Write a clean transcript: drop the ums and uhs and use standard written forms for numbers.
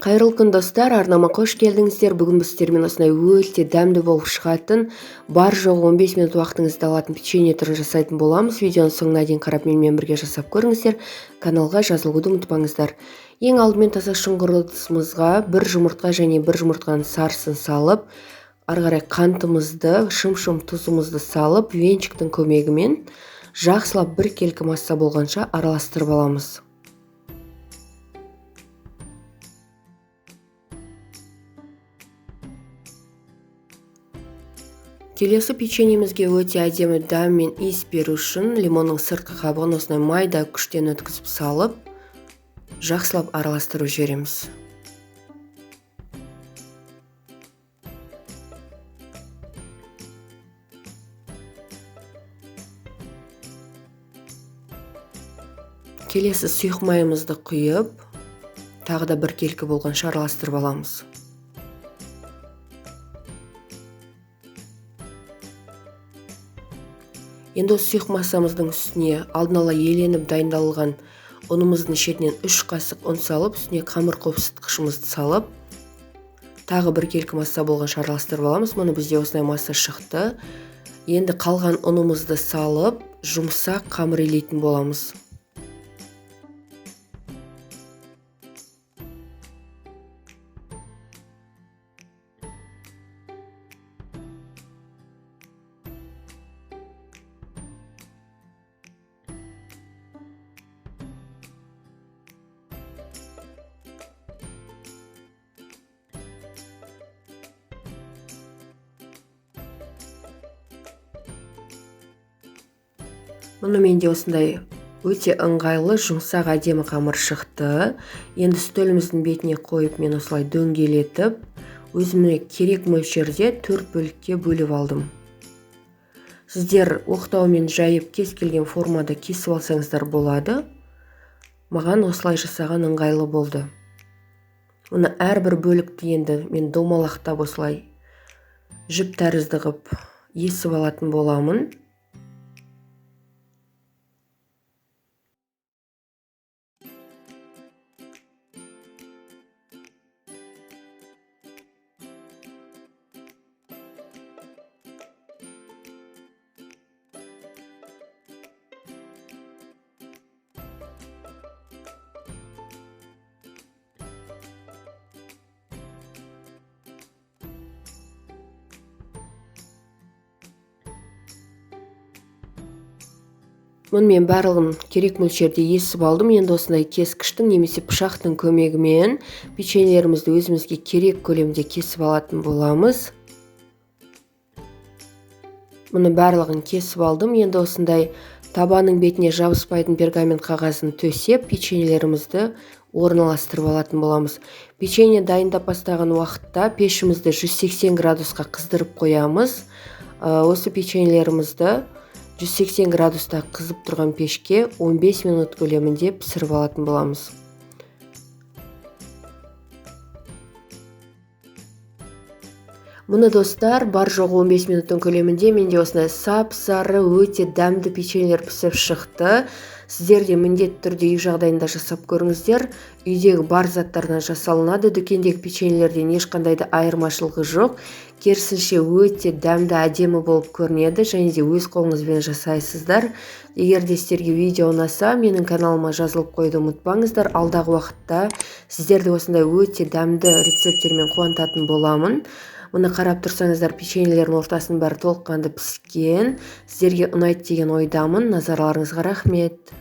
Қайырлы күн, достар, арнама қош келдіңіздер. Бүгін біз сіздермен осындай өте дәмді болып шығатын, бар жоғы 15 минут уақытыңызды алатын печенье түрін жасайтын боламыз. Видеоның соңына дейін қарап, менімен бірге жасап көріңіздер. Каналға жазылуды ұмытпаңыздар. Ең алдымен таза шұңғыр ыдысымызға бір жұмыртқа және бір жұмыртқаның сарысын салып, ары қарай қантымызды, шым-шым тұзымызды салып, венчиктің көмегімен жақсылап біркелкі масса болғанша араластырып аламыз. Келесі печеньемізге өте әдемі дәм мен иіс беру үшін лимонның сыртқы қабығын осындай майда күштен өткізіп салып, жақсылап араластырып жібереміз. Келесі сұйық майымызды құйып, тағы да біркелкі болғанша араластырып аламыз. Енді осы сұйық массамыздың үстіне алдын ала еленіп дайындалған ұнымыздың шетінен 3 қасық ұн салып, үстіне қамыр қопсытқышымызды салып, тағы біркелкі масса болғанша араластырып аламыз. Мұны бізде осындай масса шықты. Енді қалған ұнымызды салып, жұмсақ қамыр илейтін боламыз. Мұны менде осындай өте ыңғайлы, жұмсақ, әдемі қамыр шықты. Енді үстеліміздің бетіне қойып, мен осылай дөңгелетіп, өзіме керек мөлшерде 4 бөлікке бөліп алдым. Сіздер оқтаумен жайып, кез келген формада кесіп алсаңыздар болады. Маған осылай жасаған ыңғайлы болды. Мұны әрбір бөлікті енді мен домалақтап осылай жіп тәрізді қып есіп алатын боламын. Мұны мен барлығын керек мөлшерде есіп алдым. Енді осындай кескіштің немесе пышақтың көмегімен печеньелерімізді өзімізге керек көлемде кесіп алатын боламыз. Мұны барлығын кесіп алдым. Енді осындай табаның бетіне жабыспайтын пергамент қағазын төсеп, печеньелерімізді орналастырып алатын боламыз. Печенье дайындап бастаған уақытта пешімізді 180 градусқа қыздырып қоямыз. Осы печеньелерімізді 180 градуста қызып тұрған пешке 15 минут көлемінде пісіріп алатын боламыз. Мұны, достар, бар жоғы 15 минуттың көлемінде менде осындай сап-сары өте дәмді печеньелер пісіп шықты. Сіздер де міндетті түрде үй жағдайында жасап көріңіздер. Үйдегі бар заттардан жасалынады. Дүкендегі печеньелерден ешқандай да айырмашылығы жоқ. Керісінше өте дәмді, әдемі болып көрінеді және де өз қолыңызбен жасайсыздар. Егер де сіздерге видео ұнаса, менің каналыма жазылып қоюды ұмытпаңыздар. Алдағы уақытта сіздерді осындай өте дәмді рецепттермен қуантатын боламын. Мұны қарап тұрсаңыздар, печеньелердің ортасының бәрі толыққанды піскен. Сіздерге ұнайды деген ойдамын. Назарларыңызға рахмет.